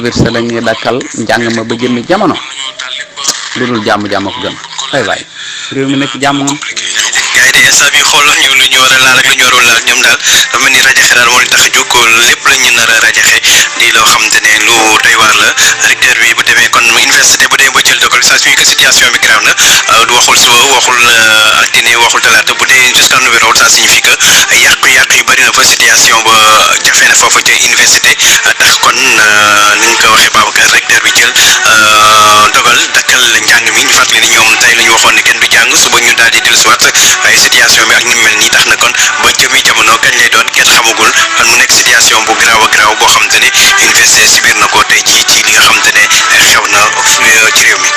université la ñuy dakkal njàng ma ba jëmmi jamono lu dul jàmm ko gën ay waay réew mi nekk jàmm moom. gars yi de instant bi xool ñu lu ñu war a laal ak lu ñu warul laal ñoom daal dafa mel ni rajaxe daal moo leen tax a jóg lépp la ñu nar a rajaxe di loo xamante ne lu doy waar la recteur bi bu demee kon université bu demee ba jël dogal saa suñu que situation bi grave na du waxul suba waxul altine waxul talaata bu dee jusqu'à nouvel ordre ça signifie que yàqu-yàqu yu bëri na fa situation ba jafe na foofu ca université tax kon ni nga ko waxee Babacar recteur bi jël dogal dakkal njàng mi ñu fàttali ni ñoom tey la ñu waxoon ne kenn du jàng suba ñu daal di dellusiwaat waaye situation bi ak ni mu mel nii tax na kon ba jëmi jamono kañ lay doon kenn xamagul kon mu nekk situation bu garaaw a garaaw boo xamante ne université si biir na ko tey jii ci li nga xamante ne xew na ci réew mi.